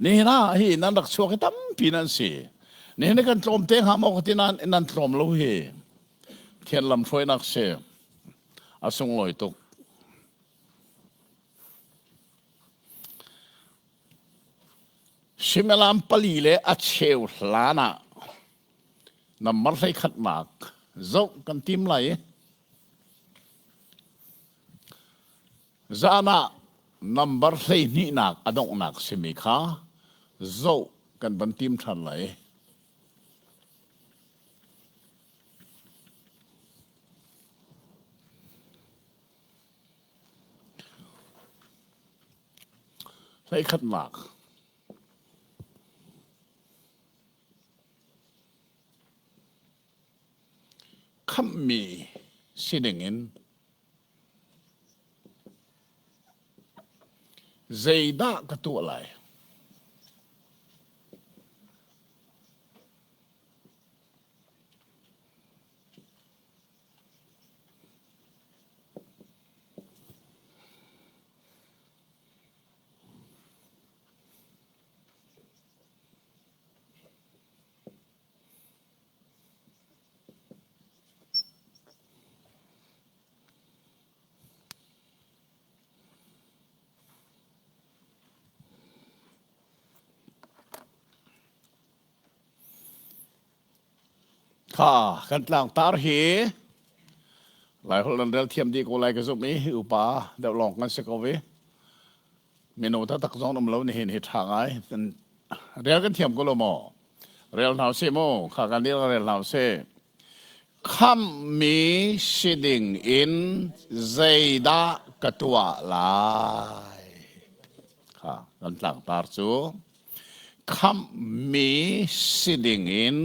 Nihin ah hi nan rak chuak hi tampi nan si. Nihin kan tlawm te hnga maw ka ti nain nan tlawm lo hi. Thian lam hruainak si. A sunglawi tuk. Suimilam pali le a cheu hlan ah nambar 11nak zoh kan tim lai i zan ah nambar 12nak a donghnak simi kha zoh kan van tim ṭhan lai. 11nak. Khamhmi si dingin zeidah ka tuah lai? Kha kan tlangtar hi Laiholh nan rel thiam dih ko lai ka zumh i upa deuh lawng kan si ko i mino taktak zong um lo nihin hi ṭha ngai. Rel kan thiam ko lo maw? Rel hna usih mu. Kha kan rel rel hna usih. Khamhmi si ding in zeidah ka tuah lai? Kha kan tlangtar cu Khamhmi si dingin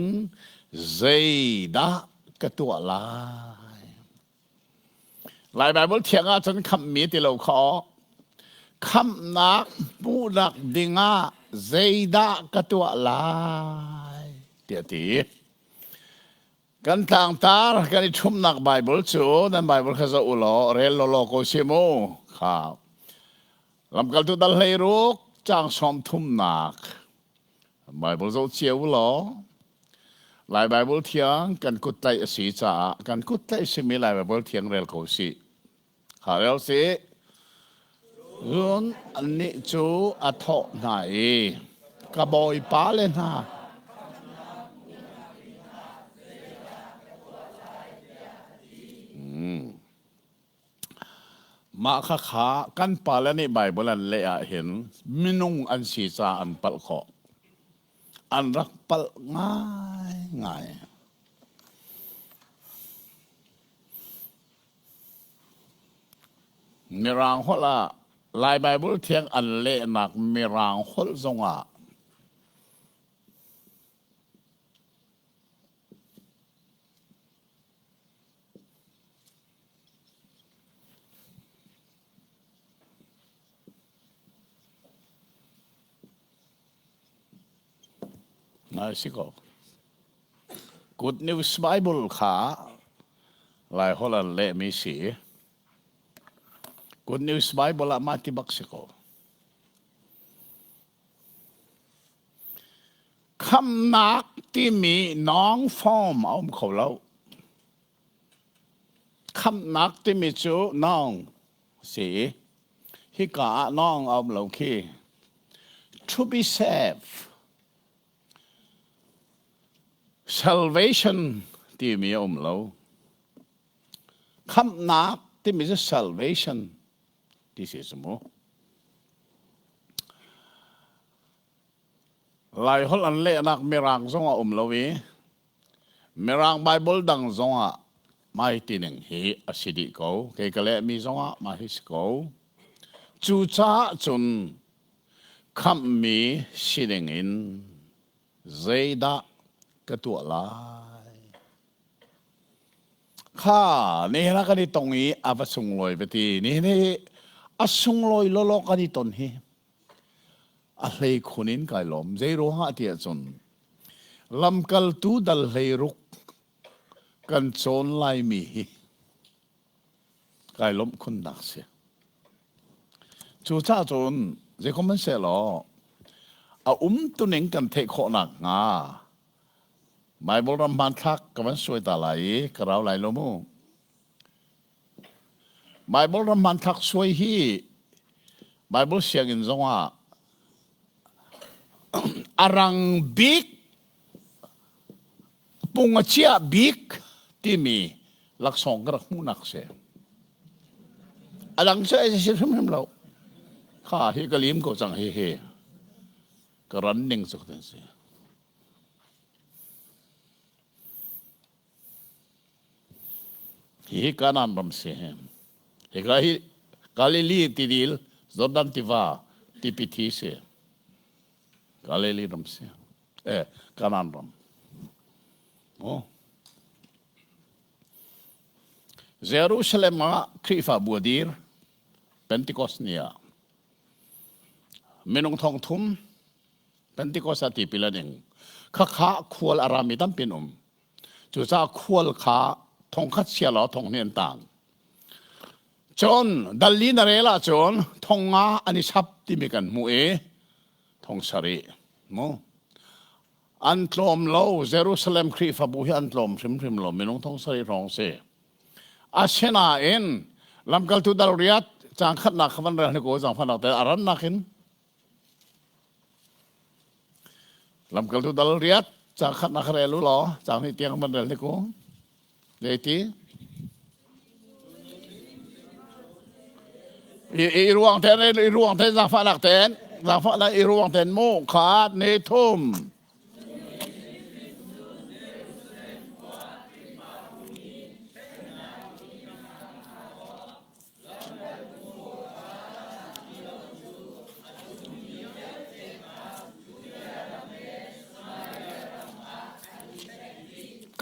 zeidah ka tuah lai? Lai Baibal thiang ah cun khamhmi ti lo kha aw. Khamhnak hmuhnak dingah zeidah ka tuah lai? tiah a ti. Kan tlangtar kan i ṭhumnak Baibal cu nan Baibal kha zoh u law rel lawlaw ko si mu. Kha Lamkaltu dal 16 caang 30nak Baibal zoh cio u law Lai Baibal thiang kan kut tlaih a si caah kan kut tlaih simi Lai Baibal thiang rel ko sih. Kha rel sih. Cun annih cu a thawh hna i ka bawipa le hna Mah khakha kan pale nih Baibal an leh ahhin minung an si caah an palh khawh. An rak palh ngaingai. Mirang holh ah Lai Baibal Thiang an lehnak Mirang holh zongah Nai si ko. Good News Bible kha Laiholh an lehmi si. Good News Bible ah mah ti bak si ko. Khamnak timi noun form a um kho lo. Khamnak timi cu noun si. Hika ah noun a um lo khi. To be saved. Salvation timi a um lo. Khamhnak timi cu salvation ti si cu mu. Laiholh an lehnak Mirang zong a um lo i Mirang Bible dang zong ah mai tining hi a si dih ko. Kei ka lehmi zong ah mah hi si ko. Cucaah cun khamhmi si dingin zeidah ka tuah lai? Kha nihin ah kan i tong i a va sunglawi va ti. Nihin hi a sunglawi lawlaw kan i ton hi a hlei khun in kai lawm. Zei ruangah ti ahcun lamkaltu dal 16 kan cawn laimi hi kai lawmh khunnak si. Cucaah cun zeikom hmanhsehlaw A umtuning kan theih khawh nakhnga Baibal ram hmanthlak ka van suai ta lai i ka rau lai lo mu. Baibal ram hmanthlak suai hi Baibal sianginn zongah a rang bik pung a chia bik timi laksawng ka rak hmuhnak si. A dang cu ai si hrimhrim lo. Kha hi ka lim ko cang hi hi. Ka ran ning cu kan si. Hi Kanaan ram si. Hika hi Galilee tidil Jordan tiva tipi thi si. Galilee ram si. Eh, Kanaan ram. Oh. Jerusalem ah Khrihfabu a dir Pentecost ni ah minung thong thum Pentecost ah tipil an ing. Khakha khual a rami tampi an um. Cucaah khual kha thongkhat sia law thong hnih an tang. Cun dal li na rel ahcun thong nga an i chap timi kan hmuh i thong sarih mu. An tlawm lo Jerusalem Khrihfabu hi an tlawm hrimhrim lo minung thong sarih hrawng si. Asinain lamkaltu dal riat caang khatnak kha van rel hnik u zaangfahnak te a rannak in Lamkaltu dal riat caang khatnak rel u law caang hnih tiang van rel hnik u. Zeiti? I, i ruang ten i ruang ten zaangfahnak ten zaangfahnak i ruang ten mu khat ni thum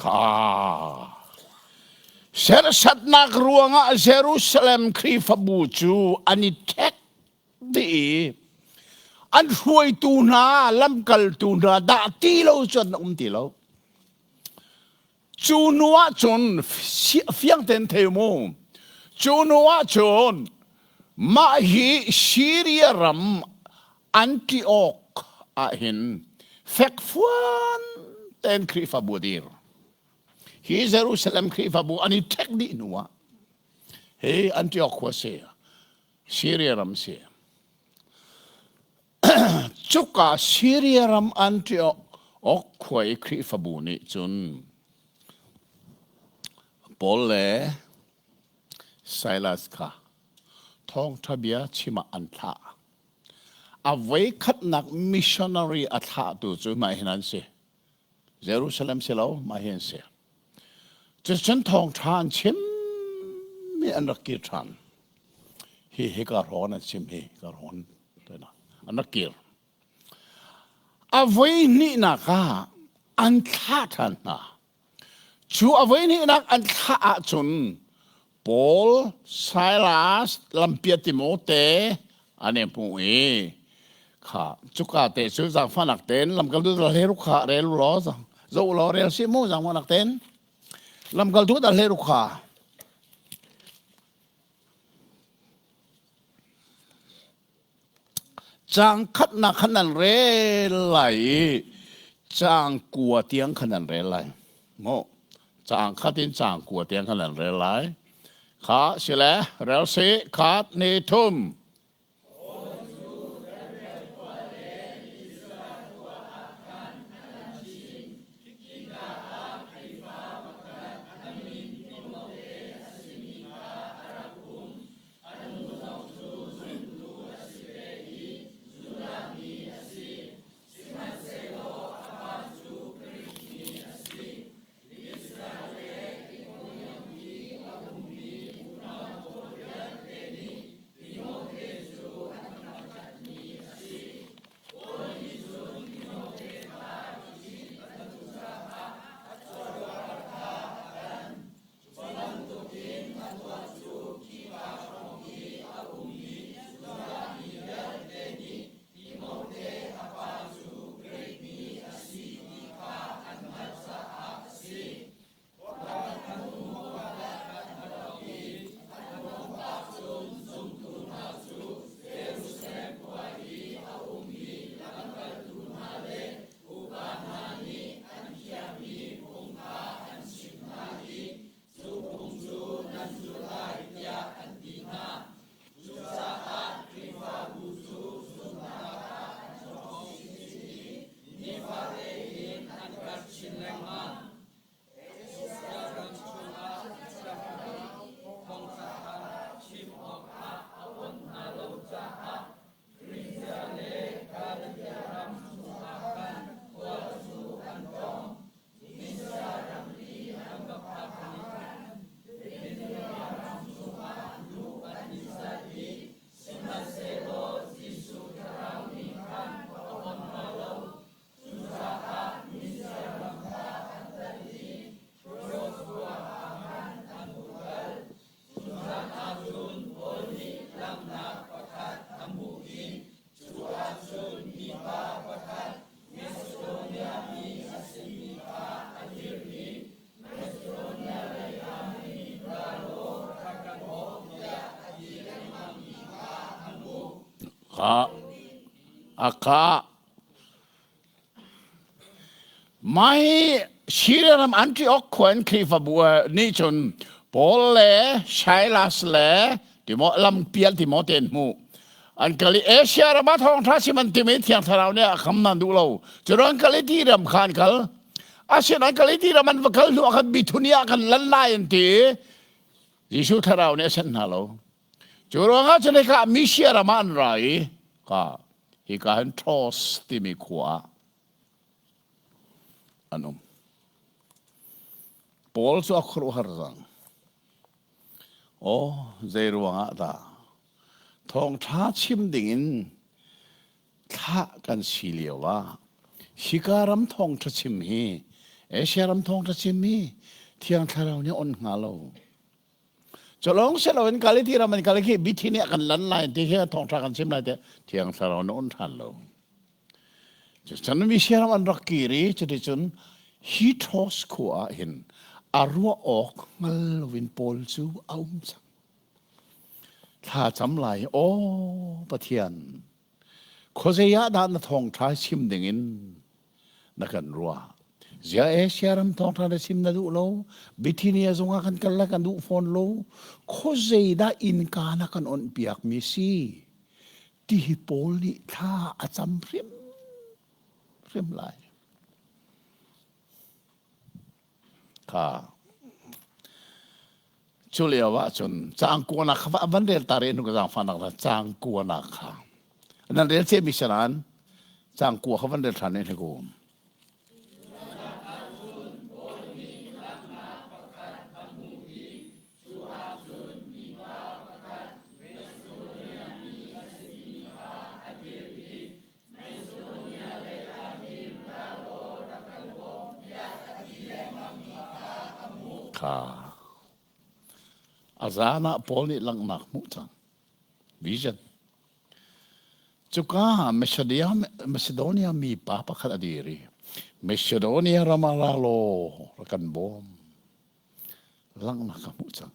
Kha Serhsatnak ruangah Jerusalem Khrihfabu cu an i ṭhek dih i an hruaitu hna lamkaltu hna dah ti lo cun an um ti lo. Cu hnu ah cun fiang tein thei mu. Cu hnu ah cun mah hi Syria ram Antioch ah hin fekfuan tein Khrihfabu a dir. Hi Jerusalem Khrihfabu an i ṭhek dih hnu ah hi Antioch khua si, Syria ram si. Cuka Syria ram Antioch khua i Khrihfabu nih cun Paul le Silas kha thawngṭha bia chim ah an thlah. A voikhatnak missionary a thlahtu cu mah hin an si. Jerusalem si lo, mah hi an si. Cucun thawngṭha an chim mi an rak kir ṭhan. Hi hika hrawn an chim hi ka hrawn an rak kir. A voi hnihnak ah an thlah ṭhan hna. Cu a voi hnihnak an thlah ahcun Paul, Silas, Lampia Timote an i hmu i kha cuka te cu zaangfahnak tein lamkaltu dal hleiruk kha rel u law zoh u law rel sih mu zaangfahnak tein lamkaltu dal hleiruk kha Caang khatnak khan nan rel lai i caang kua tiang khan nan rel lai. Maw caang khat in caang kua tiang khan nan rel lai. Kha sile rel si khat ni thum. A nu zong cu zumtu a si ve i Judah mi a si. Sihmanhsehlaw a pa cu Grik mi a si. Listra le Ikonium i a ummi unau pawl vialte nih Timote. A kah. Mai Syria ram Antioch khua in Khrihfabu nih cun Paul le Silas le Timo lampial Timote an hmuh. An kal i Asia ram ah thawngṭha chim an tim i Thiang Thlarau nih a kham nan duh lo. Cu an kal i ti ram kha an kal. Asinain kal i ti ram an va kal hnu ah khan Bithunia ah khan lan lai an ti i Jesuh Thlarau nih a senh hna lo. Cu ruangah cun hika Misia ram ah an ra i ka hika hin Troas timi khua ah an um. Paul cu a khuaruahhar cang. Aw, zei ruangah dah thawngṭha chim dingin thlah kan si lio ah hika ram thawngṭha chim hi Asia ram thawngṭha chim hi Thiang Thlarau nih on hnga lo. Culong si loin Galiti ram in kal khi Bithynia kan lan lai ti khi thawngṭha kan chim lai te Thiang Thlarau na on ṭhan lo. Cun Misia ram an rak kir i cuticun hi Troas khua ah hin a ruah awk hngal loin Paul cu a um cang. Thla cam lai, aw Pathian, khuazei ah dah na thawngṭha chim dingin na kan ruah? Zia Asia ram thawngṭha na chim na duh lo, Bithynia zongah kan kal la kan duh fawn lo, khuazei dah innka na kan onh piakmi si? Ti hi Paul nih thla a cam hrimhrim lai. Kha cu lio ah cun caang kuanak kha van rel ta re nu ka zaangfahnak la caang kuanak kha nan rel cia mi sanan caang kua kha van rel ṭhan ne ku. Kha a zan ah Paul nih langhnak hmuh cang. Vision. Cuka Macedonia, Macedonia mi pa pakhat a dir i Macedonia ram ah ra law rak kan bawm. Langhnak ka hmuh cang.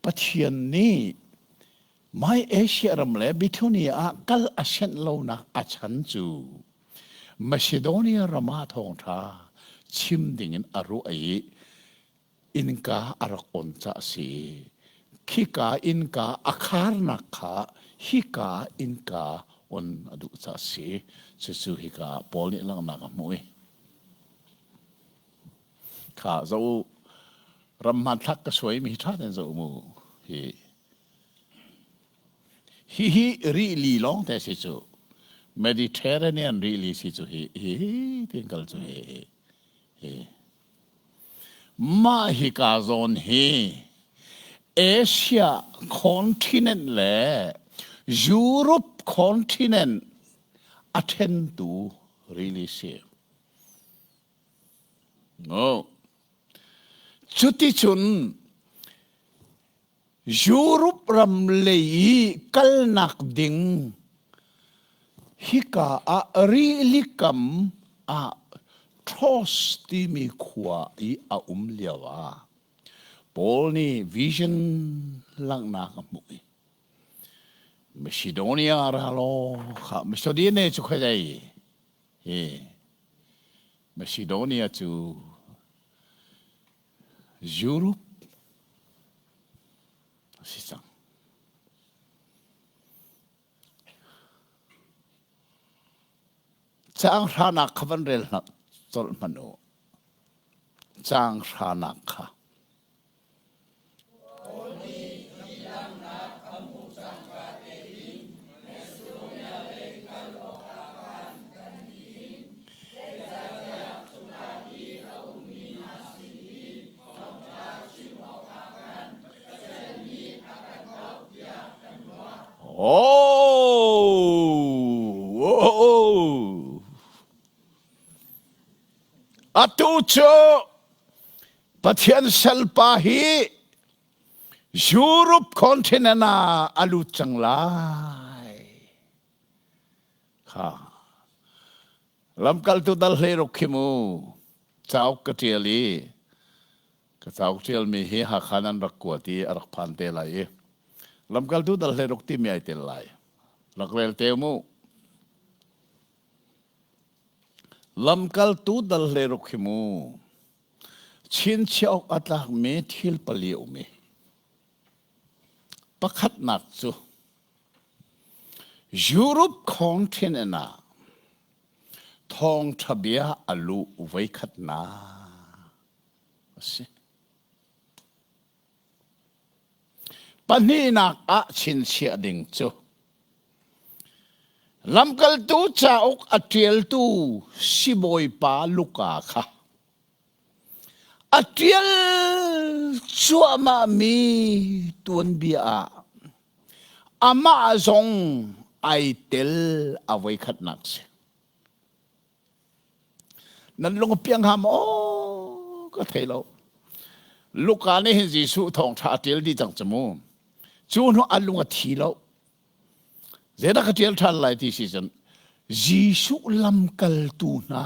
Pathian nih Mai Asia ram le Bithunia ah kal a sianh lonak a chan cu Macedonia ram ah thawngṭha chim dingin a ruah i innka a rak on ca a si. Khika innka a kharnak kha hika innka on a duh ca a si. Cucu hika Paul nih langhnak a hmuh i kha zoh u ram hmanthlak ka suaimi hi ṭha tein zoh mu hi Hihi rili lawng te si cu. Mediterranean rili si cu hi hi tin kal cu hi hi. Mah hika zawn hi Asia continent le Europe continent a ṭhentu rili si. No. Cuticun Europe ram lei i kalnak ding hika ah rilikam ah Troas timi khua i a um lio ah Paul nih vision langhnak a hmuh i Macedonia ra law kha Macedonia cu khuazei hi Macedonia cu Europe a si cang. Caang hranak kha van rel hna colh hmanh u. Caang hranak kha. Oh! Atu cu Pathian salpa hi Europe continent ah a lut cang lai. Kha. Lamkaltu dal hleiruk khi mu cauk ka ṭial i ka cauk ṭialmi hi Hakha nan rak kuat i a rak phan te lai i lamkaltu dal hleiruk timi ai tel lai. Rak rel te mu. Lamkaltu dal hleiruk hi mu chinchiah awk a tlakmi thil pali a um i pakhatnak cu Europe continent ah thawngṭha bia a luh voikhatnak a si. Pahnihnak ah chinchiah ding cu Lamkaltu cauk a ṭialtu sibawipa Luka kha a ṭial cuahmahmi tuanbia ah amah zong ai tel a voikhatnak si. Nan lung a piang hnga maw ka thei lo. Luka nih hin Jesuh thawngṭha a ṭial dih cang cu mu. Cu hnu a lung a thi lo. Zeidah ka ṭial ṭhan lai ti si cun Jesuh lamkaltu hna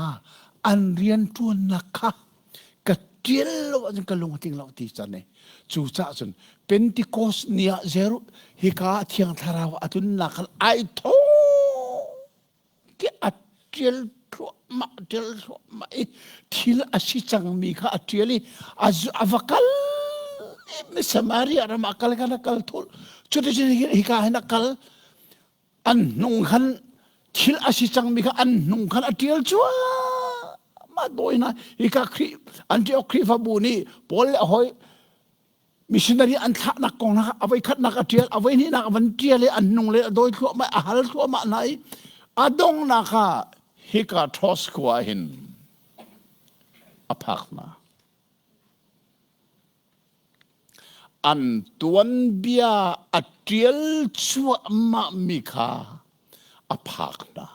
an rianṭuannak kha ka ṭial lo ahcun ka lung a tling lo ti can i cucaah cun Pentecost ni ah Jeru hika Thiang Thlarau a tlunnak khan ai thawh tiah a ṭial thluahmah ṭial thluahmah i thil a si cangmi kha a ṭial i a va kal i Samaria ram ah kal khan a kal thul cuticun hika hin a kal an hnung khan thil a si cangmi kha an hnung khan a ṭial cuahmah dawi hna hika Khrih Antioch Khrihfabu nih Paul le a hawi missionary an thlahnak kong hna a voi khatnak a ṭial a voi hnihnak a van ṭial i an hnung le a dawi thluahmah a hal thluahmah hna i a donghnak ah hika Troas khua hin a phak hna an tuanbia a ṭial cuahmah mi kha a phak hna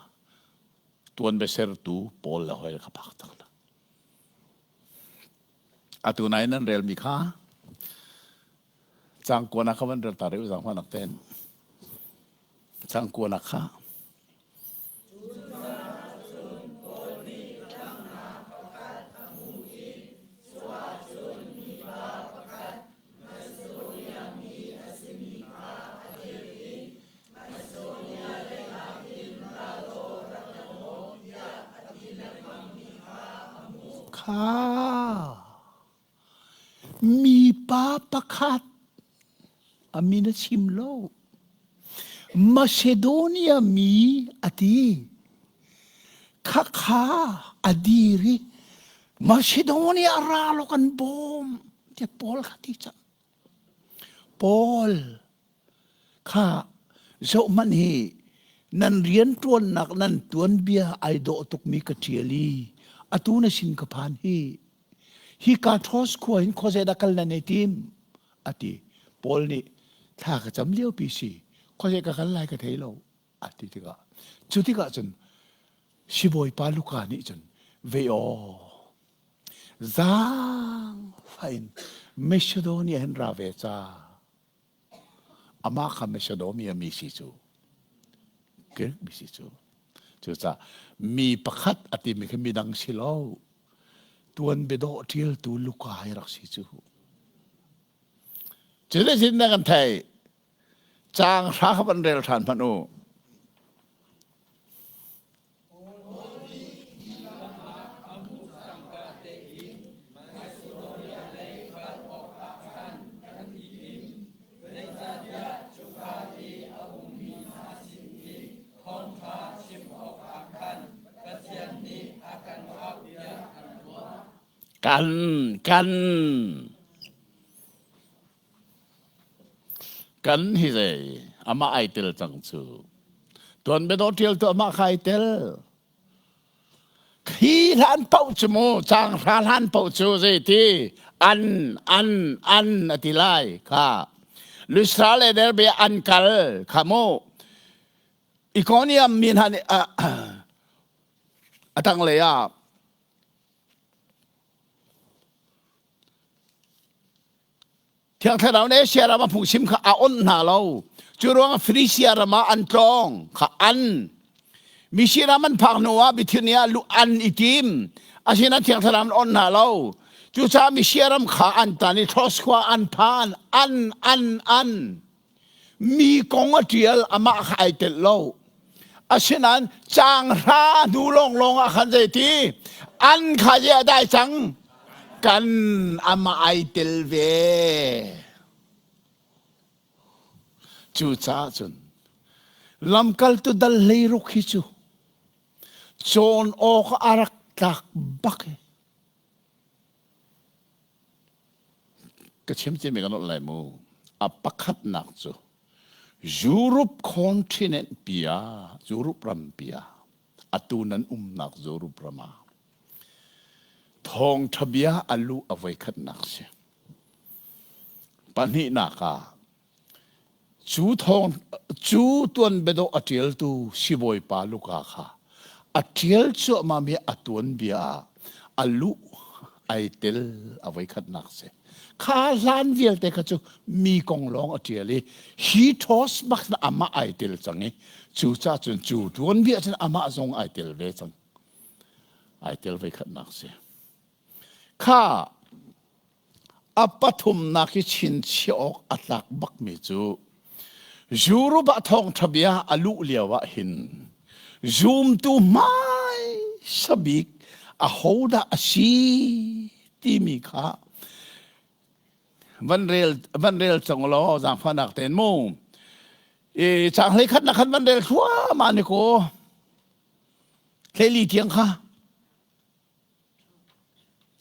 tuanbia sertu Paul le hoi kha phak tak hna Atu nai nan relmi kha cang kuanak kha van rel ta rih u zaangfahnak tein. Cang kuanak kha. Kha mipa pakhat a min a chim lo. Macedonia mi a ti. Khakha a dir i Macedonia ra law kan bawm tiah Paul kha ti cang. Paul kha zohhmanh hi nan rianṭuannak nan tuanbia ai dawh tukmi ka ṭial i atu na sin ka phan hi hika Troas khua hin khuazei dah kal nan i tim a ti. Paul nih thla ka cam liopi si khuazei ka kal lai ka thei lo a ti tikah cu tikah cun sibawipa Luka nih cun ve aw Zaangfah in Macedonia hin ra ve ca. Amah kha Macedonia mi si cu. Greek mi si cu. Cucaah mi pakhat a timi khi midang si lo. Tuan biadawh ṭialtu Luka hi rak si cu. Cuticun na kan theih. Caang hra kha van rel ṭhan hmanh u. Kan kan Kan hi zei amah ai tel cang cu. Tuan biadawh ṭial tu amah kha ai tel. Khi hlan paoh cu mu caang hra hlan paoh cu zei ti an an an a ti lai kha. Lystra le Derbe an kal kha mu. Ikonium mi hna nih a tanglei ah Thiang Thlarau nih Asia ram a phungchim kha a onh hna lo. Cu ruangah Fenisia ram ah an tlawng kha an. Misia ram an phak hnu ah Bithynia lu an i tim. Asinain Thiang Thlarau an onh hna lo. Cucaah Misia ram kha an tan i Troas khua an phan. An, an, an. Mi kong a ṭial, amah kha ai telh lo. Asinain caang hra hnu lawnglawng ah khan zeiti an kha ye a dai cang kan amah ai tel ve. Cucaah cun lamkaltu dal 16 hi cu cawn awk a rak tlak bak i ka chim cimi kan nolh lai mu. A pakhatnak cu Europe continent pi ah, Europe ram pi ah, atu nan umnak Europe ram ah thawngṭha bia a luh a voikhatnak si. Pahnihnak ah cu thawng cu tuanbiadawh a ṭialtu sibawipa Luka kha a ṭial cuahmahmi a tuanbia ah a luh ai tel a voikhatnak si. Kha hlan vialte kha cu mi kong lawng a ṭial i hi ṭhawс bak na amah ai tel cang i cucaah cun cu tuanbia cun amah zong ai tel ve cang. Ai tel voikhatnak si. Kha A pathumnak hi chinchiah awk a tlak bakmi cu Europe ah thawngṭha bia a luh lio ah hin zumtu hmaisa bik ahodah a si timi kha van rel van rel cang law zaangfahnak tein mu i caang 11 na khan van rel thluahmah ni ko 14 tiang kha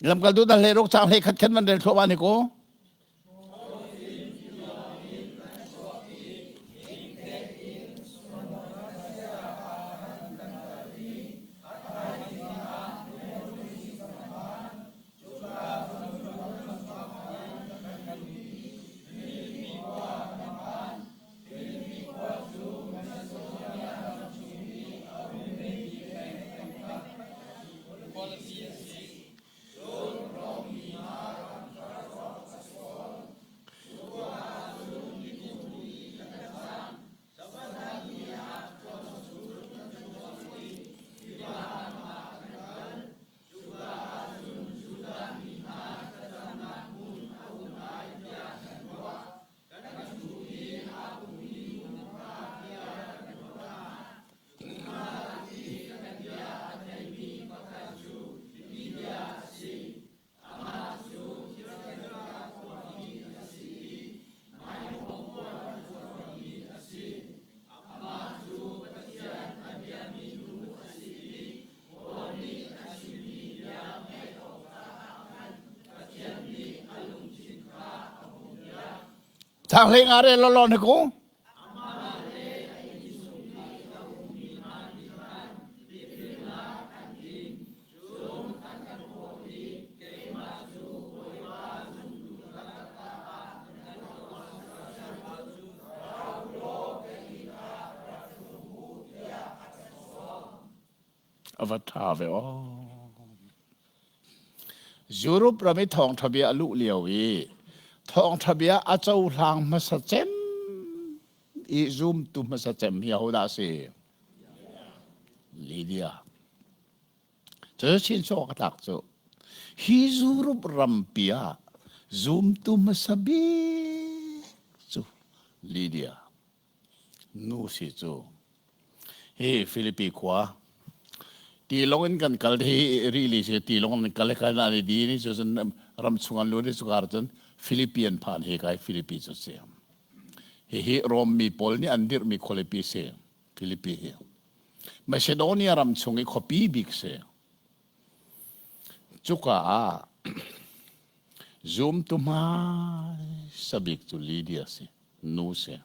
Lamkaltu dal hlei ruk caang 11 khan van rel thluahmah ne ko. Thang nga re lo lo ne ko. A va ṭha ve aw. Europe ram i thawngṭha bia a luh lio i thawngṭha bia a cohlang hmasa cem i zumtu hmasa cem hi ahodah a si? Lydia. Cu chinchuak a tlak cu. Hi Europe rampi ah zumtu hmasa bik cu Lydia. Nu si cu. Hi Filipi khua tilawng in kan kal hi rili si tilawng in kal kal na ni di ni cu cun ram chung an lut i cukar cun Philippian phan hi kai Philippi cu si. Hihi Rom mi pawl nih an dirhmi khualipi si Philippi hi. Macedonia ram chung i khuapi bik si. Cuka ah zumtu hmaisa bik cu Lydia si, nu si.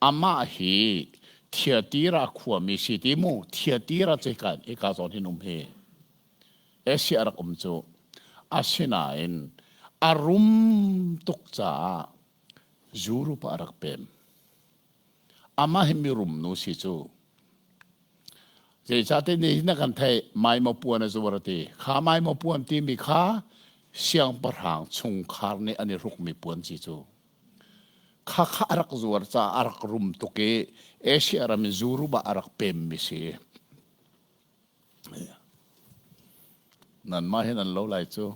Amah hi Thiatira khuami si ti mu Thiatira cu hika hika zawn hin um hi Asia rak um cu asinain a rum tuk caah Europe ah a rak pem. Amah hi mirum nu si cu. Zeicahtiah nihin na kan theih maimaw puan a zuar a ti. Kha maimaw puan timi kha siangpahrang chungkhar nih an i hrukmi puan si cu. Khakha a rak zuar caah a rak rum tuk i Asia ram in Europe ah a rak pemmi si. Nanmah hi nan lo lai cu.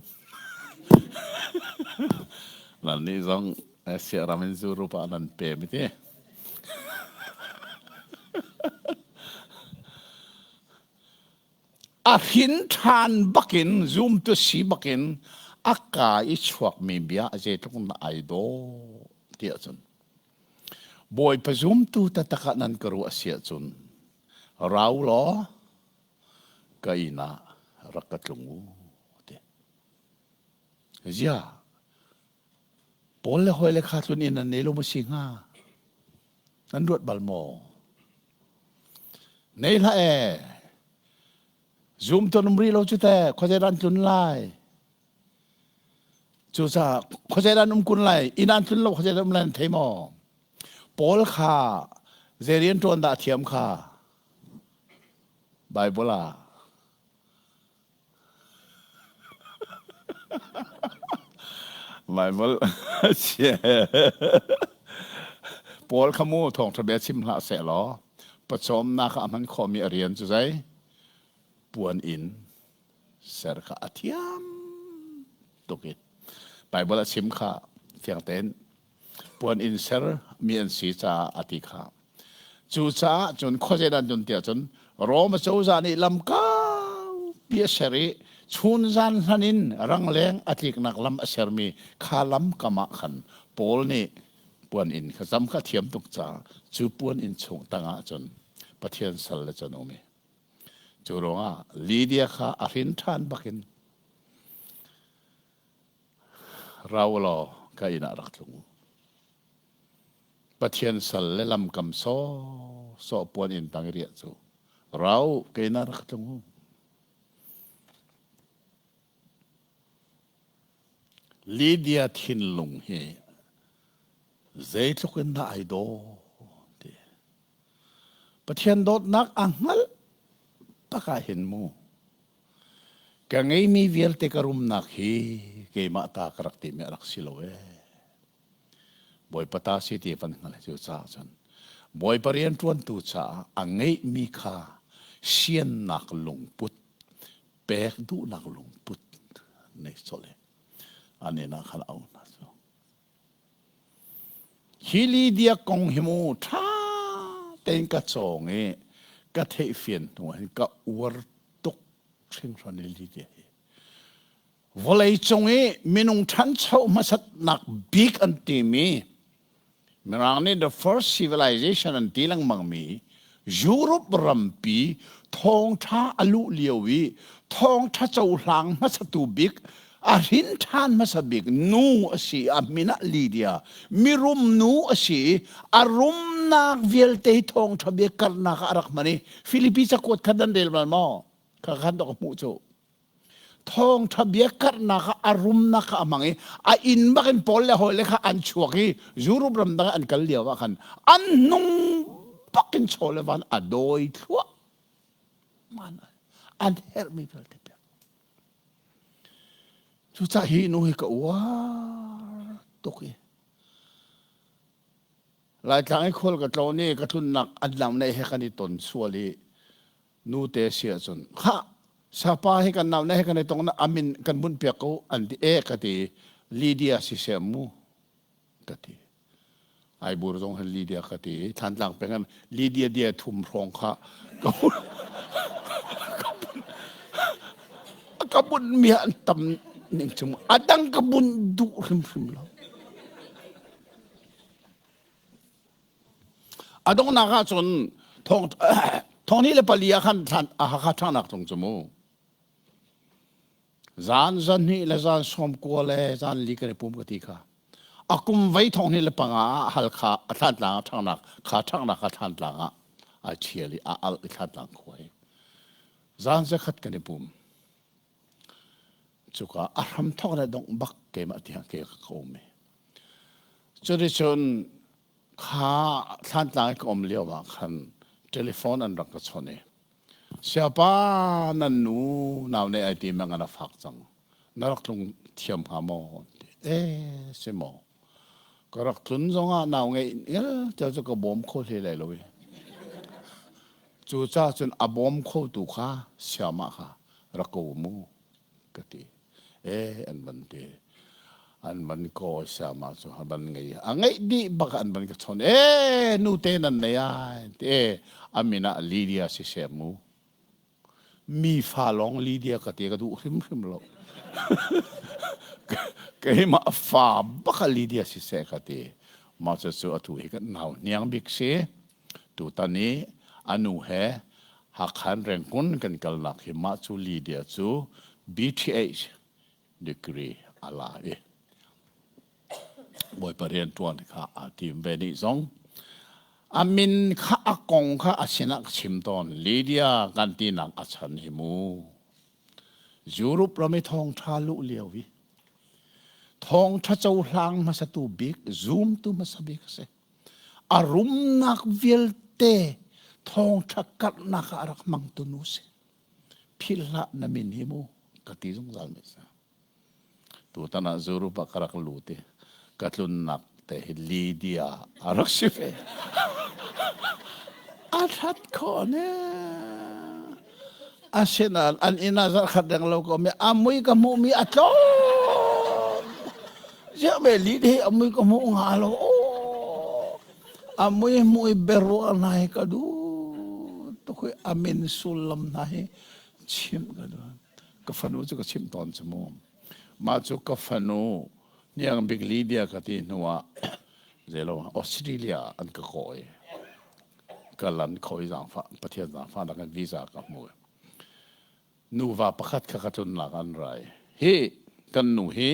Nannih zong Asia ram in Europe ah nan pem i ti. A hrin ṭhan bakin zumtu si bakin a ka i chuakmi bia a zeitluk na ai dawh ti ahcun Bawipa zumtu taktak ah nan ka ruah si ahcun rau law ka inn ah rak ka tlung u ti. Ziah Paul le hawi le kha tlun inn an nei lo maw si hnga? Nan ruat bal maw? Nei hlah ee. Zum ton um rih lo cu te khuazei dah an tlun lai? Cucaah khuazei dah an um kun lai? Inn an tlun lo khuazei dah um lai an thei maw? Paul kha zei rian ṭuan dah a thiam kha? Bible ah Bible Paul kha mu thawngṭha bia chim hlah seh law pawcawmnak ah a hman khawhmi a rian cu zei puan inn ser kha a thiam tuk i Bible a chim kha fiang tein puan inn ser mi an si caah a ti kha. Cucaah cun khuazei dah an tlun tiah cun Rom cozah nih lam kaupi a ser i chunzan hlan in rangleng a tliknak lam a sermi kha lam kam ah khan Paul nih puan inn kha zam kha thiam tuk caah cu puan inn chung tangah cun Pathian sal le cun um i cu ruangah Lydia kha a hrin ṭhan bakin rau law ka inn ah rak tlung u. Pathian sal le lamkam sawsawh puan inn tang i riah cu rau ke na rak tlung u. Lydia thinlung hi zeitluk in dah ai daw ti. Pathian dawtnak a hngalh tak ah hin mu ka ngeimi vialte ka rumnak hi keimah ta ka rak timi a rak si lo ee. Bawipa ta si ti van hngalh cu caah cun Bawipa rianṭuantu caah a ngeihmi kha siannak lungput pek duhnak lungput nei colh i an inn ah khan a auh hna cu. Hi Lydia kong hi mu ṭha tein ka cawng i ka theihfian hnu ah hin ka uar tuk hringhran i Lydia hi. Vawleicung i minung ṭhancho hmasatnak bik an timi Mirang nih the first civilization an ti lengmangmi Europe rampi thawngṭha a luh lio i thawngṭha cohlang hmasatu bik a hrin ṭhan hmasa bik nu a si a min ah Lydia mirum nu a si i a rumnak vialte thawngṭha bia karnak ah a rak hman i Filipi cakuat kha nan rel bal maw? Kha khan dok a hmuh cu. Thawngṭha bia karhnak ah a rumnak kha a hmang i a inn bak in Paul le hawile kha an chuak i Europe ram dang ah an kal lio ah khan an hnung bak in chaw le van a dawi thluah an herhmi vialte pek. Cucaah hi nu hi ka uar tuk i Laitlang i khual ka tlawn i ka tlunnak an lam nei he kan i ton sual i nute si ahcun khah sapa hi kan nau ne he kan i tong na amin kan bunh piak ko an ti e ka ti Lydia si seh mu ka ti Aibur zong hin Lydia ka ti Thantlang peng in Lydia dia thum hrawng kha ka ka bunh mi an tam ning chung adang ka bunh duh hrimhrim lo. A donghnak ah cun thong hnih le pali ah khan Hakha ṭhangnak tlung cu mu. Zan zan hnih le zan 90 le zan li kan i pum ka ti kha. A kum vei 2005 ah Halkha a Thlantlang ah ṭhangnak kha ṭhangnak kha Thlantlang ah ai ṭhial i a alh i Thlantlang khua hi. Zan zakhat kan i pum. Cuka a hram thawk le dongh bak keimah tiang ke ka um i. Cuticun kha Thlantlang i ka um lio ah khan telephone an rak ka chawnh i siapa nan nu nau ne ai ti mang an a fak cang na rak tlung thiam hnga maw ti e si maw ka rak tlun zong ah nau ngeih ngel tel cu ka bawm kho hle lai lo i cu ca cun a bawm kho tu kha siama kha rak ko mu ka ti. E an van ti. An van kawi siama cu a van ngei. A ngeih dih bak an van ka chawn. E nute nan nei ai. Ti e a min ah Lydia si seh mu. Mi fa lawng Lydia ka ti ka duh hrimhrim lo. Keimah fa bak ah Lydia siseh ka ti. Mah cucu atu hi kan nau hniang bik si. Tutan i a nu he Hakhan Rengkun kan kalnak hi mah cu Lydia cu BTH degree a la i Bawipa rianṭuan kha aa tim ve nih zong a min kha a kong kha a sinah ka chim tawn. Lydia kan tinak a chan hi mu. Europe ram i thawngṭha luh lio i thawngṭha cohlang hmasatu bik, zumtu hmasa bik a si. A rumnak vialte thawngṭha karhnak ah a rak hmangtu nu si. Philh hlah na min hi mu ka ti zungzal mi si. Tutan ah Europe ah ka rak lut i ka tlunnak te hi Lydia a rak si ve. A that khawh ne. Asinain an inn ah zarhkhat reng lo ko mi a mui ka hmuh mi a tlawm. Ziah me Lydia hi a mui ka hmuh nga lo. A mui hmuh i biaruah hna hi ka duh tuk i a min sullam hna hi chimh ka duh. Ka fanu cu ka chimh tawn cu mu. Mah cu ka fanu hniang bik Lydia ka ti hnu ah zeilo Australia ah an ka kawi. Ka lan kho i zaangfah Pathian zaangfahnak in visa ka hmu. Nuva pakhat kha ka tlunnak an rai. Hi kan nu hi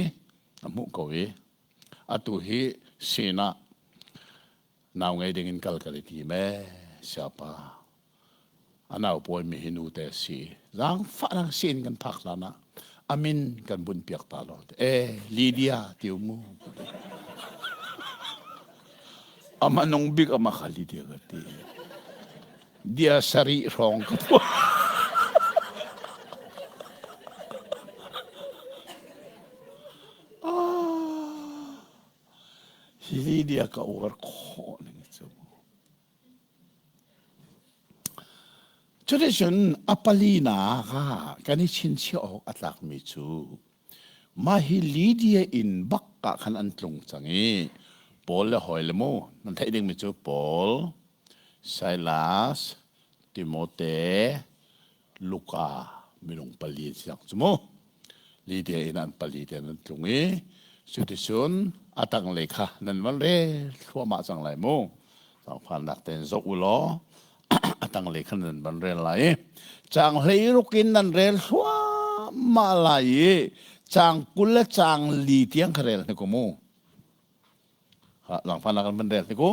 a hmuh ko i atu hi sinah nau ngei ding in kal kan i tim ee siapa. A nau pawimi hi nute a si. Zaangfahnak sin kan phak hlan ah a min kan bunh piak ta lo. E Lydia ti mu. Ama nung bik ama kha Lydia ka ti. Dia sari hrawng ka phuah. Ah, hi Lydia ka uar khawh ning cu. Cuticun a palinak ah kan i chinchiah awk a tlakmi cu mah hi Lydia inn bak ah khan an tlung cang i Paul le hawi le mu nan theih dingmi cu Paul, Silas, Timote, Luka minung pali an si cang cu mu. Lydia inn ah an pali te an tlung i cuticun a tanglei kha nan van rel thluahmah cang lai mu. Zaangfahnak tein zoh u law a tanglei kha nan van rel lai i caang 16 in nan rel thluahmah lai i caang 20 le caang li tiang kha rel hnik u mu. Zaangfahnak kan van rel hnik u.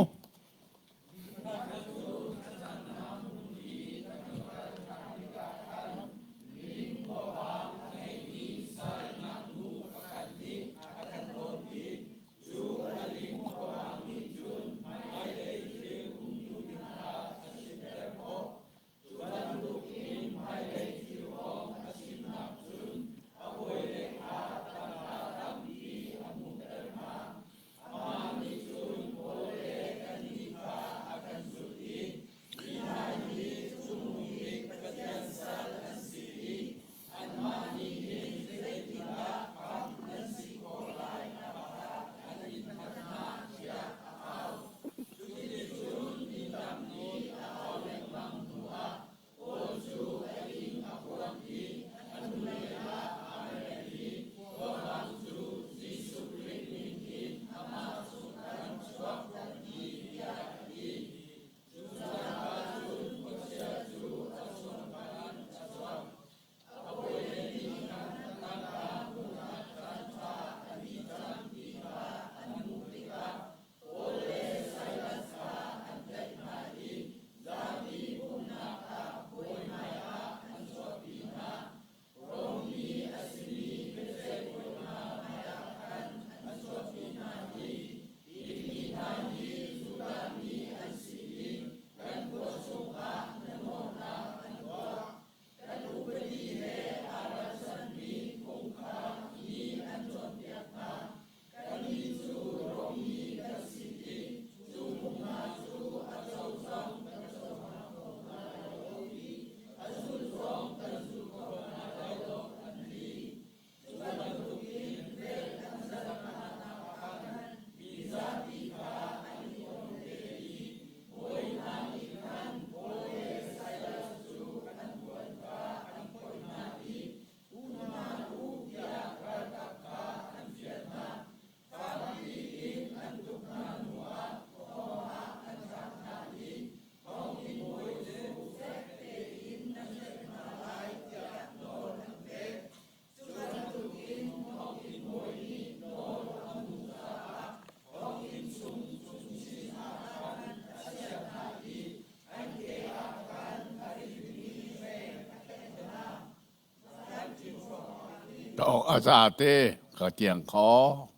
A zate ka tiang kho.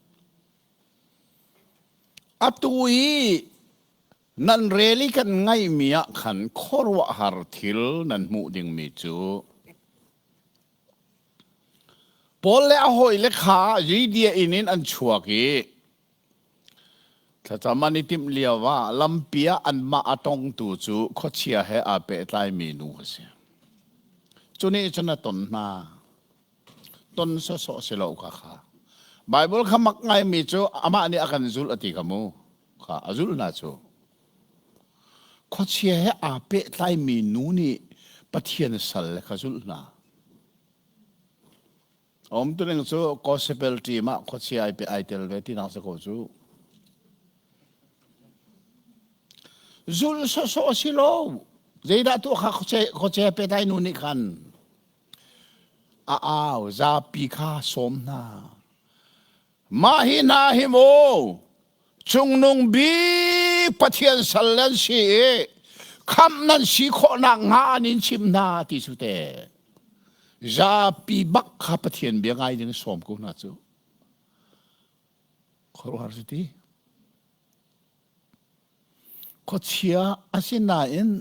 Atu i nan rel i kan ngaihmi ah khan khuaruahhar thil nan hmuh dingmi cu Paul le a hawile kha Judea inn in an chuak i thlacam an i timh lioah lampi ah anmah a tongtu cu khuachia he aa pehtlaimi nu a si. Cu nih cun a ton hna. Ton sawsawh si lo kha kha. Baibal kha mak ngaimi cu amah nih a kan zulh a ti kha mu. Kha a zulh hna cu. Khuachia he aa pehtlaimi nu nih Pathian sal le kha zulh hna. Umtuning cu gospel team ah khuachia ai pe ai tel ve tinak si ko cu. Zulh sawsawh si lo. Zeidah tuah kha khuachia petlai nu nih khan a au zapi kha sawm hna. Mah hi hna hi mu cungnung bik Pathian sal nan si i khamh nan si khawhnak hnga an in chim hna ti cu te. Zapi bak kha Pathian bia ngai ding sawm ko hna cu. Khuaruahhar si ti. Khuachia asinain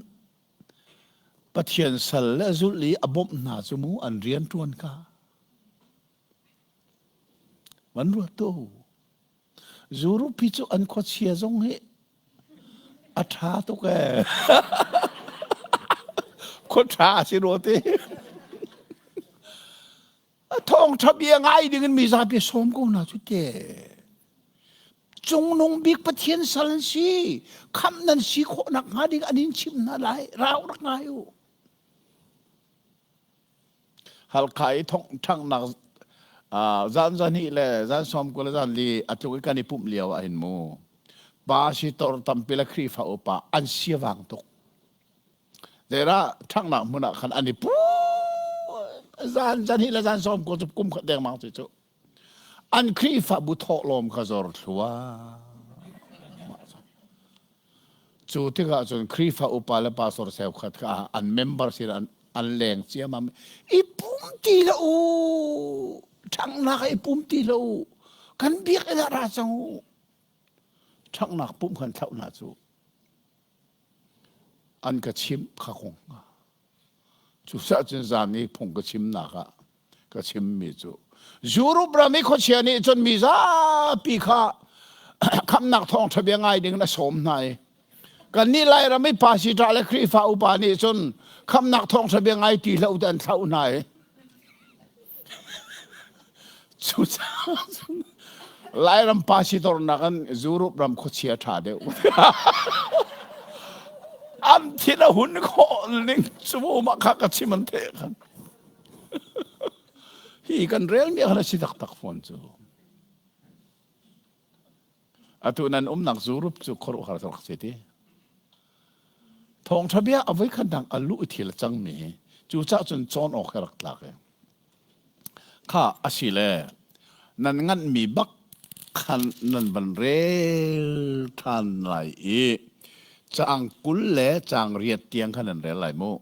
Pathian sal le zulh i a bawmh hna cu mu an rian ṭuan ka. Van ruat tu. Zurupi cu an khuachia zong hi a ṭha tuk ee. Khua ṭha a si rua ti. A thawngṭha bia ngai ding in mizapi sawm ko hna cu te. Cungnung bik Pathian sal an si. Khamh nan si khawh nak hnga ding an in chimh hna lai. Rau rak ngai u. Halkha i thongṭhanghnak zan zahnih le zan 20 le zan li a tluk i kan i pumh lio ah hin mu pa sitor tampi le Khrihfa upa an siavang tuk. Zeirah ṭhanghnak hmun ah khan an i pu zan zahnih le zan 20 cu kum khat dengmang cu cu an Khrihfabu thawhlawm kha zor thlua. Cu tikah cun Khrihfa upa le pastor cheukhat kha an member sin an, an leng ciammam. I pum ti hlah u. Ṭhanghnak ah i pum ti hlah u. Kan biakinn ah ra cang u. Ṭhanghnak pumh khan thlauh hna cu. An ka chimh kha kong. Cucaah cun zan i phung ka chimnak ah ka chimmi cu Europe ram i khuachia nih cun mi zapi kha khamnak thawngṭha bia ngai ding in a sawm hna i kannih Lairam i pastor le Khrihfa upa nih cun khamnak thawngṭha bia ngai ti hlah u ti an thlauh hna i cucaah cun Lairam pastor nakin Europe ram khuachia ṭha deuh. An thin a hun khawh ning cu mah kha ka chim an theh khan. Hi kan relmi khan a si taktak fawn cu. Atu nan umnak Europe cu khuaruahhar rak si ti. Thawngṭha bia a voikhat dang a luh i thil a cangmi hi cucah cun cawn awk he rak tlak i. Kha a si le nan nganhmi bak khan nan van rel ṭhan lai i caang 20 le caang riat tiang khan nan rel lai mu.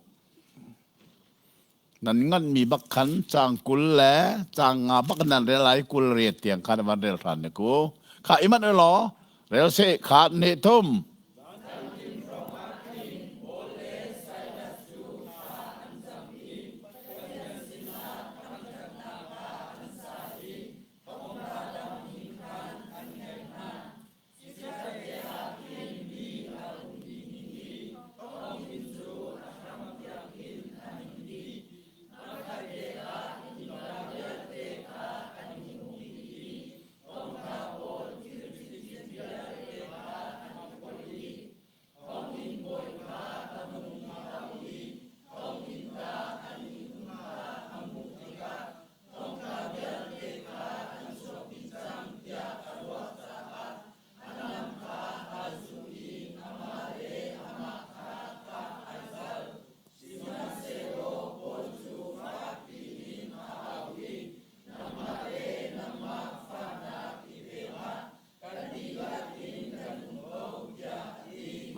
Nan nganhmi bak khan caang 20 le caang nga bak nan rel lai 28 tiang khan van rel hran ne ku. Kha i manh law rel seh kha ne thum.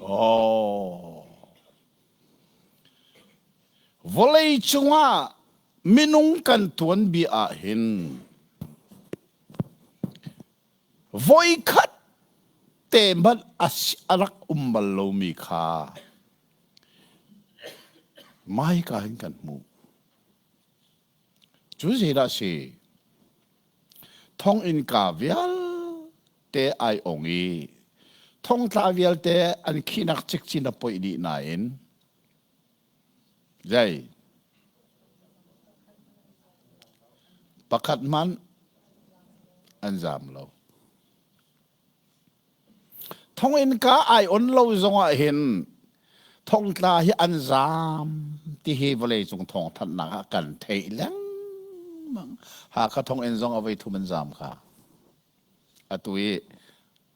Oh. Vawlei cungah. Minung kan tuanbia ah hin voikhat te hmanh a rak um bal lomi kha maika hin kan hmuh. Cu zeidah a si? Thonginn ka vialte ai ong i thongtla vialte an khihnak cikcin a poih dih nain Zei? Pakhat hmanh an zaam lo. Thonginn ka ai on lo zongah hin thongtla hi an zaam ti hi vawleicung thawngthanhnak ah kan theih lengmang. Hakha thonginn zong a voi thum an zaam kha. Atu i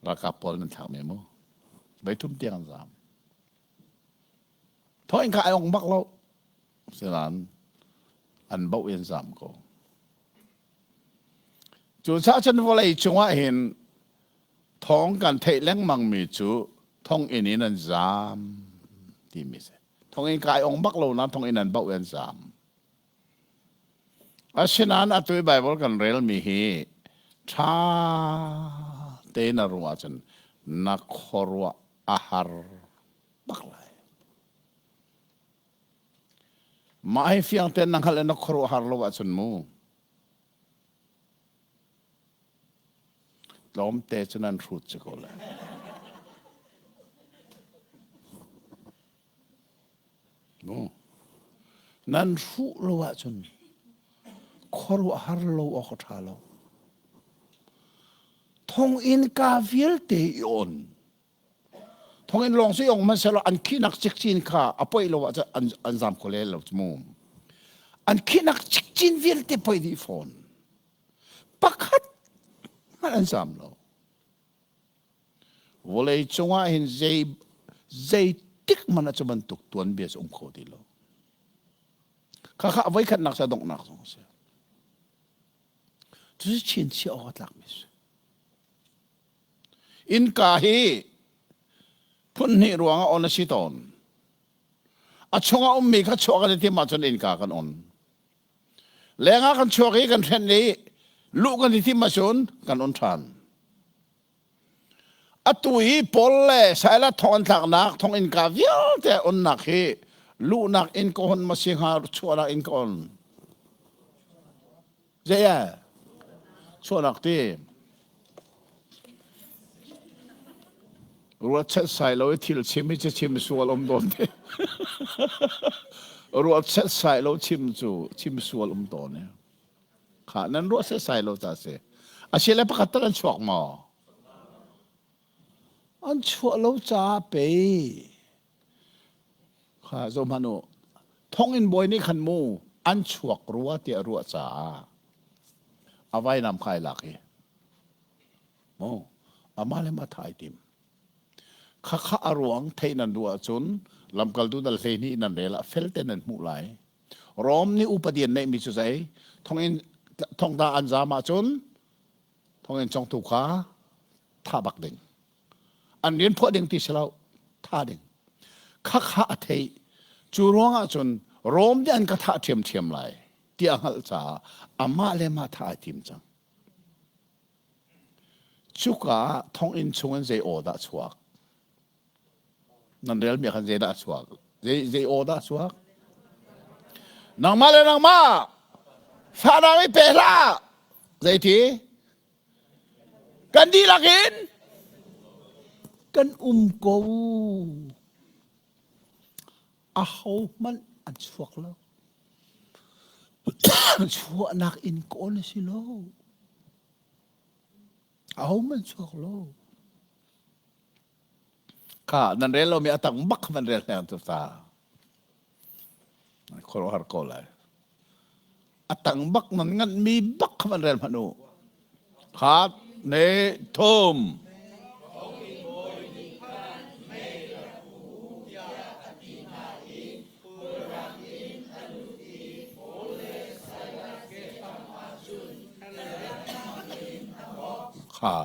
ralkap pawl nan thlak mi mu. Voi thum tiang an zaam. Thawing kha ai ong bak lo. Sinan an boh in zam ko. Cucaah cun vawlei cungah hin thawng kan theih lengmang mi cu thonginn in an zaam timi si. Thonginn ka ai ong bak lo nain thonginn an boh in an zaam. Asinain atu i Baibal kan relmi hi ṭha tein na ruah ahcun na khuaruah a har bak lai. Mah hi fiang tein na hngalh i na khuaruah har lo ahcun mu tlawmte cu nan hrut si ko lai. Nan hruh lo ahcun khuaruahhar lo awk a ṭha lo. Thonginn ka vialte i on. Thonginn lawng si ong hmanhsehlaw an khihnak cikcin kha a poih lo ahcun an, an zam kho le lo mu. An khihnak cikcin vialte poih dih fawn. Pakhat hmanh an zam lo. Vawlei cungah hin zei zeitik hmanh ah cu bantuk tuanbia cu um kho ti lo. Khakha a voikhatnak sa donghnak zong a si. Cucu chinchiah awk a tlakmi a si. Innka hi phun hnih ruangah on a si tawn. A chungah ummi kha chuah kan i timh ahcun innka kan on. Lengah kan chuak i kan hrenh i luh kan i timh ahcun kan on ṭhan. Atu hi Paul le Silas thong an tlaknak thonginn ka vialte onnak hi luhnak inn ka hon ma si hnga chuahnak inn ka on. Zei eh? Chuahnak ti. Ruat set sai lo i thil chim hi chim sual um dawn te. Ruat set sai lo chim cu chim sual um tawn e. Kha nan ruah setsai lo ta si. Asile pakhat tal an chuak maw? An chuah lo caah pei. Kha zo hmanh u. Thonginn bawi nih khan mu an chuak rua tiah ruah caah a vainam kha ai lak i mu amah le mah thai tim. Khakha a ruang theih nan duh ahcun lamkaltu dal 12 nan rel ah felte nan hmuh lai. Rom nih upadi an neihmi cu zei? Thonginn thongta an zaam ahcun thonginn congtu kha thah bak ding. An rian phuah ding ti si lo, thah ding. Khakha a theih. Cu ruangah cun Rom nih an ka thah ṭhiamṭhiam lai ti a hngalh caah amah le mah thah ai tim cang. Cuka ah thonginn chungin zei aw dah chuak? Nan relmi khan zeidah a chuak? Zei, zei aw dah a chuak? Nangmah le nangmah fahnak i pe hlah. Zeiti? Kan dihlak in kan um ko. Aho hmanh an chuak lo. Chuahnak in kawl a si lo. Aho hmanh chuak lo. Kha nan rel lomi a tang bak van rel hleng tu ta. Khuaruahhar ko lai. A tang bak nan nganhmi bak van rel hmanh u. Khat ne thum. Kha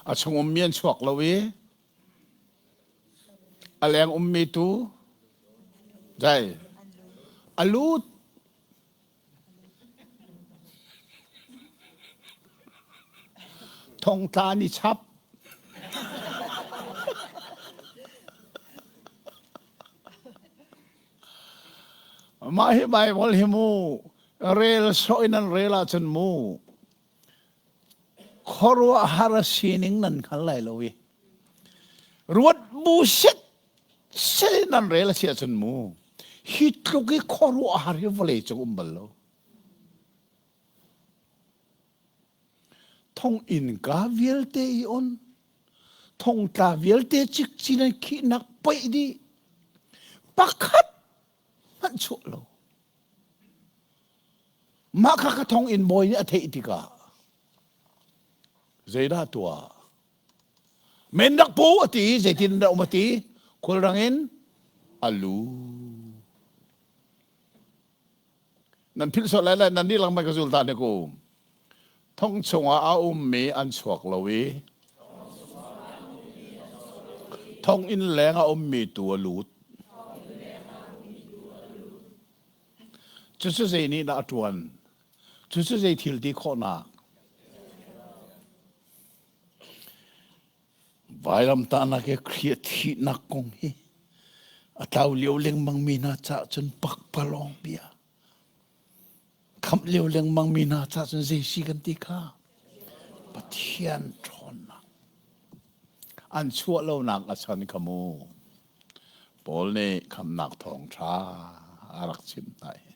A chung ummi an chuak lo i a leng ummi tu zei a lut. Thongtla ni chap. Mah hi Bible hi mu rel sawh in an rel ahcun mu khuaruahhar sining nan hngal lai lo i ruat bu set set in nan rel a si ahcun mu hi tluk i khuaruahhar hi vawlei cung um bal lo. Thonginn ka vialte i on, thongtla vialte cikcin an khihnak poih dih. Pakhat hmanh chuah lo. Mah kha ka thonginn bawi nih a theih tikah zeidah tuah? Men rak pu a ti zeitin dah um a ti? Khulrang in a lu. Nan philh sual lai lai nan nih lengmang ka zul ta ne ku. Thong chungah a ummi an chuak lo i thonginn leng a ummi tu a lut. Cucu zei nih dah a ṭuan? Cucu zei thil ti khawhnak? Vailamtahnak i Khrih thihnak kong hi a tlau lio lengmang mi hna caah cun pakpalawng bia. Khamh lio lengmang mi hna caah cun zei si kan ti kha? Pathian ṭhawnnak. An chuah lonak a chan kha mu. Paul nih khamhnak thawngṭha a rak chimh hna hi.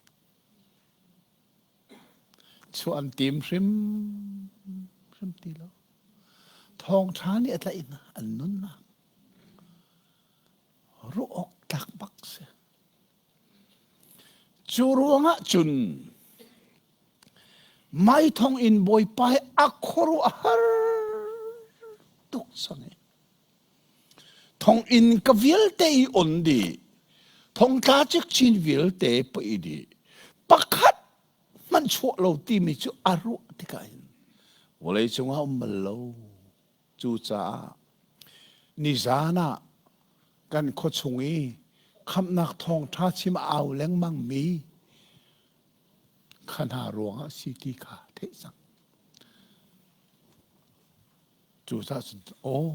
Chuah an tim hrim hrim ti lo. Thawngṭha nih a tlaih hna, an nunnak. Ruah awk tlak bak si. Cu ruangah cun mai thong in Bawipa hi a khuaruah har tuk cang i thonginn ka vialte i on dih thongtla cikcin vialte poi dih pakhat hmanh chuah lo timi cu a ruah tikah hin vawlei cungah um bal lo. Cucaah nizan ah kan khuachung i khamhnak thawngṭha chim a au lengmang mi kha hna ruangah si ti kha theih cang. Cucaah cun aw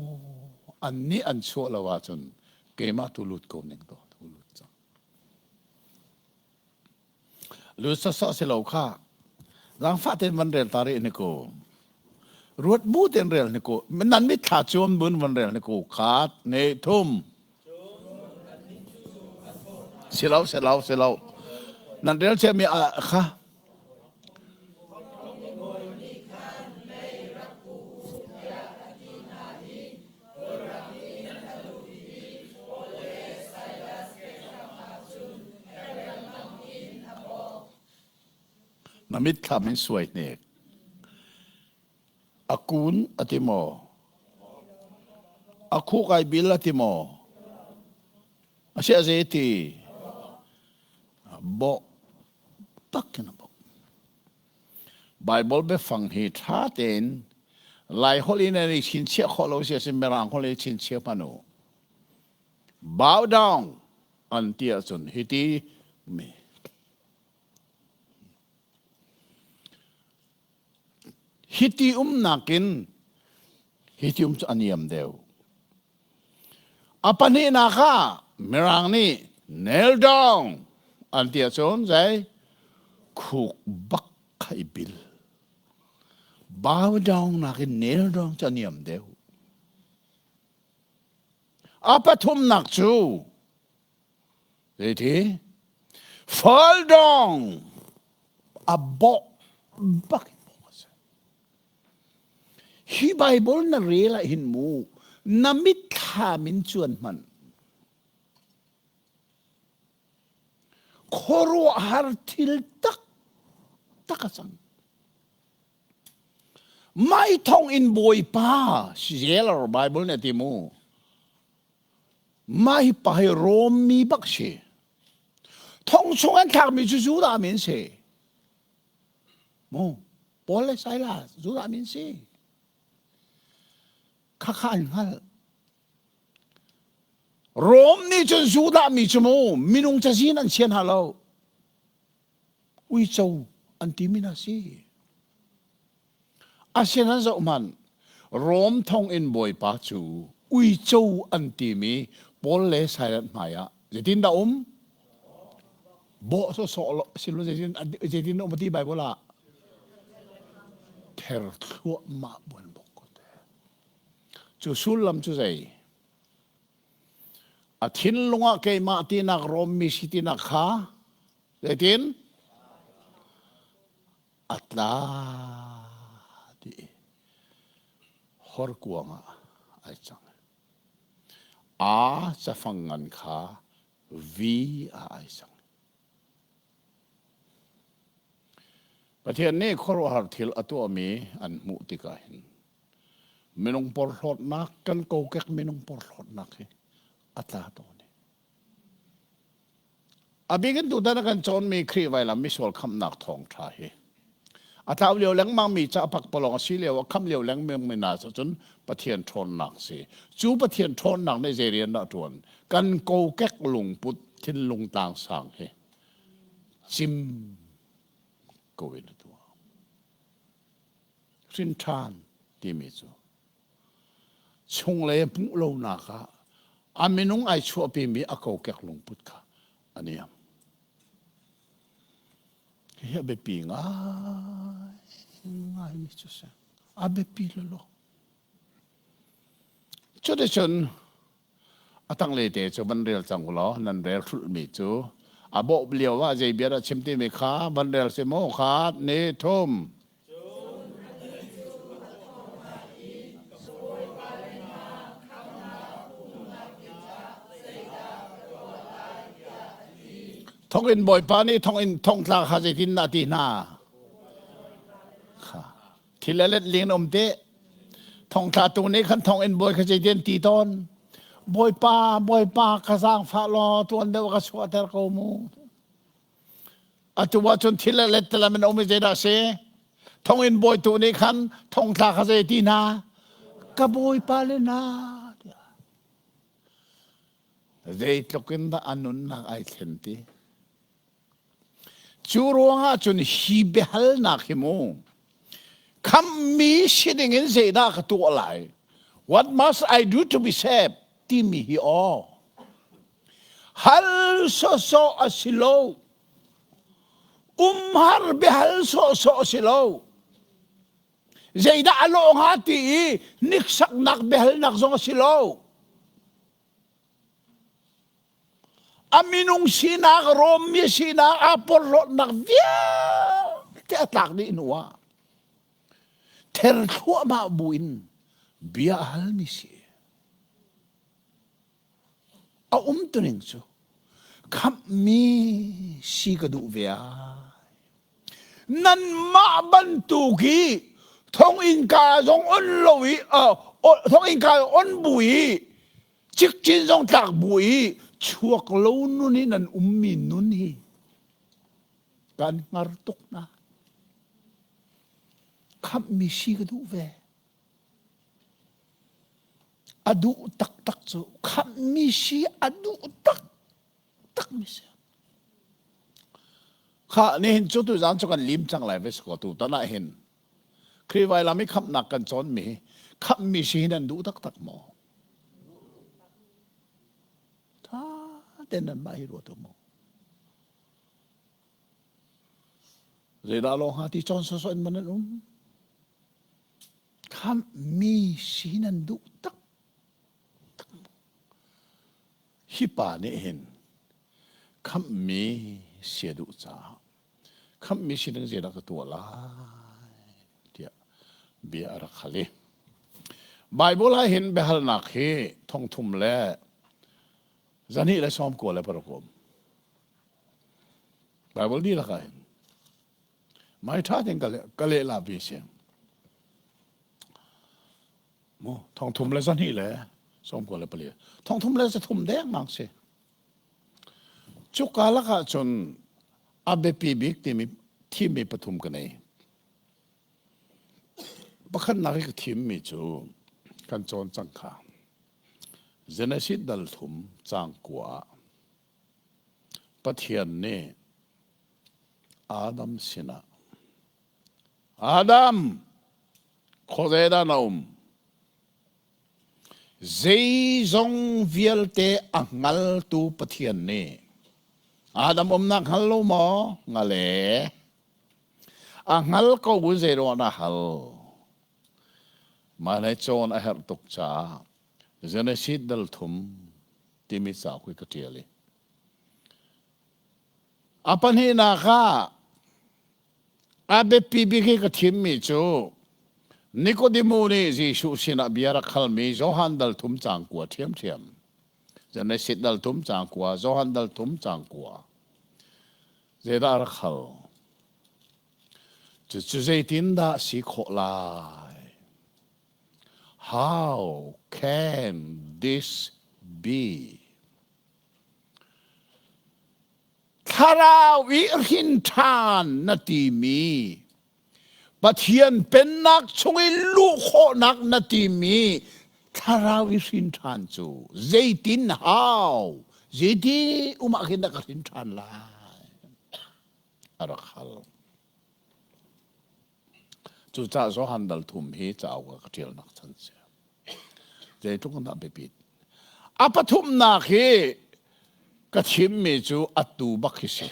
annih an chuah lo ahcun keimah tu lut ko ning to tu lut cang. Lut sawsawh si lo kha. Zaangfah tein van rel ta rih ni ku. Ruat bu tein rel ni ku. Nan mitthla cuam bun van rel ni ku. Khat, ne, thum. Si lo, si lo, si lo. Nan rel ciami kha. Na mitthlam in suai hnek. A kun a ti maw? A khuk ai bil a ti maw? A si a zei ti? Bawh tak in a bawh. Bible biafang hi ṭha tein Laiholh in an i chinchiah khawh lo si a si Mirang holh i chinchiah hmanh u. Bow down an ti ahcun hiti mi hiti umnak in hiti um cu a niam deuh. A pahnihnak ah Mirang nih nail down an ti ahcun zei khuk bak kha i bil. Bow down nakin nail down cu a niam deuh. A pathumnak cu zeiti fall down a bawh bak in bawh a si. Hi Bible na rel ah hin mu na mitthlam in cuan hmanh. Khuaruahhar thil taktak a cang. Mai thong in Bawipa Zeller Bible nih a ti mu. Mah hi pa hi Rom mi bak si. Thong chung an thlakmi cu Judah mi an si. Mu Paul le Silas Judah mi an si. Khakha an hngalh. Rom nih cun Judah mi cu mu minung cazin an chia hna lo. Uico an timi hna si. Asian an zoh hmanh. Rom thonginn bawipa cu uico an timi Paul le Silas hmaiah zeitindah um? Bawh sawsawh si lo zeitin zeitin um ti Bible ah ther thluahmah buan bok ko te. Cu sullam cu zei? A thinlung ah keimah tinak Rom mi si tinak kha zeitin? A tla ti horkuang ah ai cang. A cafang ngan kha V ah ai cang. Pathian nih khuaruahhar thil a tuahmi an hmuh tikah hin minung porhlawtnak kan kokek minung porhlawtnak hi a tla tawn. A bik in tutan a kan cawnmi Khrih vailam misual khamhnak thawngṭha hi a tlau lio lengmangmi ca pakpalawng a si lio a khamh lio lengmangmi hna cun Pathian ṭhawnnak si. Cu Pathian ṭhawnnak nih zei rian dah ṭuan? Kan kokek lungput thinlung tlangsang hi cim ko in a tuah. Hrin ṭhan timi cu chunglei hmuh lonak ah a minung ai chuahpimi a kokek lungput kha a niam. Hi a biapi ngai ngaimi cu si. A biapi lolo. Cuticun a tanglei te cu van rel cang ulaw nan rel hrulhmi cu a bawh lio ah zei bia dah chim timi kha van rel si maw kha ni thum. Thonginn bawipa nih thonginn thongtla kha zeitin dah ti hna? Kha thil a let ling um te. Thongtla tu nih khan thonginn bawi kha zeitin ti tawn? Bawipa, bawipa ka zaangfah law tuan deuh ka chuahter ko mu. Atu ahcun thil le lettelam in a um i zeidah a si? Thonginn bawitu nih khan thongtla kha zei ti hna? Ka bawipa le na tiah. Zeitluk in dah a nunnak ai thlen ti? Cu ruangah cun hi biahalnak hi mu khammi si dingin zeidah ka tuah lai? What must I do to be saved? timi hi aw. Hal sawsawh a si lo. Umhar biahal sawhsawh a si lo. Zeidah a lawh hnga ti i hniksaknak biahalnak zong a si lo. A minung sinak, Rom mi sinak, aa porhlawtnak vialte a tlak dih hnu ah ther thluahmah buin bia a halmi si. A umtuning cu khamhmi si ka duh ve ai. Nanmah bantuk hi thonginn ka zong on lo i thonginn ka on bu i cikcin zong tlak bu i chuak lo nun i nan ummi nun hi kan hngar tuk hna. Khamhmi si ka duh ve. A duh taktak cu khamhmi si a duh taktakmi si. Kha nihin cu tuzaan cu kan lim cang lai ve ko tu tan ah hin Khrih vailam i khamhnak kan cawnmi khamhmi si hi nan duh taktak maw? Tha tein nanmah hi ruat u mu. Zeidah lawng hnga ti cawn sawsawh in man an um? Khamhmi si nan duh tak Hi pa nih hin khamhmi si a duh caah khamhmi si ding zeidah ka tuah lai tiah bia a rak hal i Bible ah hin biahalnak hi thongthum le zahnih le 96 um. Bible dihlak ah hin mai ṭha tein ka leh la vi si. Mu thongthum le zahnih le 94 thongthum le zathum dengmang si. Cuka lakah cun a biapi bik timi thimmi pathum ka nei. Pakhatnak i ka thimmi cu kan cawn cang kha. Genesis dal thum cang kua ah Pathian nih Adam sinah Adam khuazei dah na um? Zeizong vialte a hngaltu Pathian nih Adam umnak hngal lo maw? Ngale. A hngal ko bu zeiruang na hal? Mah le cawn a herh tuk caah Genesis dal thum timi cauk hi ka ṭial i a pahnihnak ah a biapi bik hi ka thimmi cu Nikodemu nih Jesuh sinah bia rak halmi Johan dal thum caang kua ṭhiamṭhiam. Genesis dal thum caang kua, Johan dal thum caang kua. Zeidah a rak hal? Cucu zeitindah si khawh lai? How can this be? Thlarau i hrin ṭhan na timi Pathian pennak chung i luh khawhnak na timi thlarau i hrin ṭhan cu zeitin how zeiti um ah khin dah ka hrin ṭhan lai a rak hal. Cucaah Johan dal thum hi cauk ah ka ṭialnak chan si. Zeitluk in dah biapit. A pathumnak hi ka chimmi cu atu bak hi si.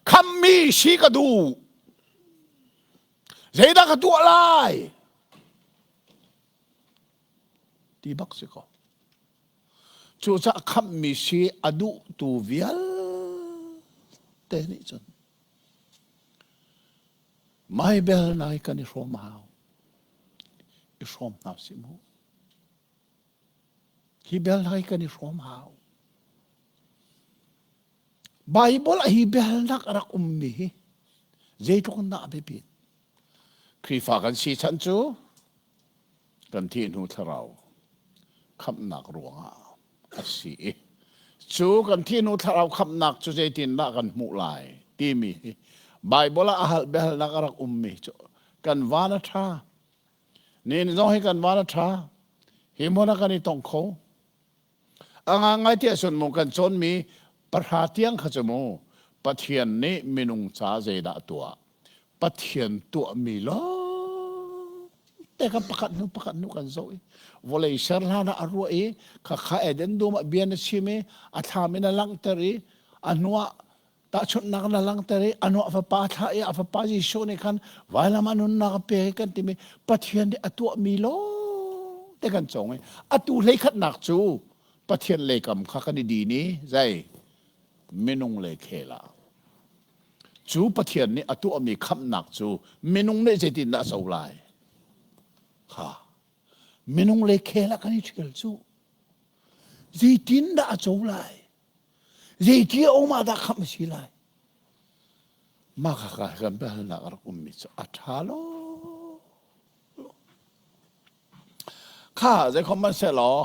Khammi si ka duh. Zeidah ka tuah lai? Ti bak si ko. Cucaah khamhmi si a duhtu vialte nih cun mai bel nai kan i hrawm hau. I hrawm hna sih mu. Hi bel nai kan i hrawm hau. Bible ah hi biahalnak a rak ummi hi zeitluk in dah a biapit? Khrihfa kan si chan cu kan thih hnu thlarau khamhnak ruangah a si i cu kan thih hnu thlarau khamhnak cu zeitindah kan hmuh lai timi hi Bible ah a hal biahalnak a rak ummi cu kan van a ṭha. Nihin zong hi kan van a ṭha. Hi hmun ah kan i tong kho. A ngangai tiah cun mu kan cawnmi pahra tiang kha cu mu Pathian nih minung ca zeidah tuah Pathian tuahmi lawng te kha pakhat hnu pakhat hnu kan zoh i vawlei ser hlan ah a ruah i khakha Eden dum ah bia na chim i a thlam in a langhter i a hnuah tahchunhnak na langhter i a hnuah fapa thlah i a fapa Jesuh nih khan vailam a nunnak a pek kan timi Pathian nih a tuahmi lawng te kan cawng i atu hleikhatnak cu Pathian leikam kha kan i din i zei minung le khel ah cu Pathian nih a tuahmi khamhnak cu minung nih zeitindah a co lai kha minung le khel ah kan i ṭhial cu zeitindah a co lai Zeiti a um ah dah khamh a si lai? Mah kha kan biahalnak a rak ummi cu a ṭha lo. Kha zeikhom hmanh seh law,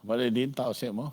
vawlei din ta usih mu.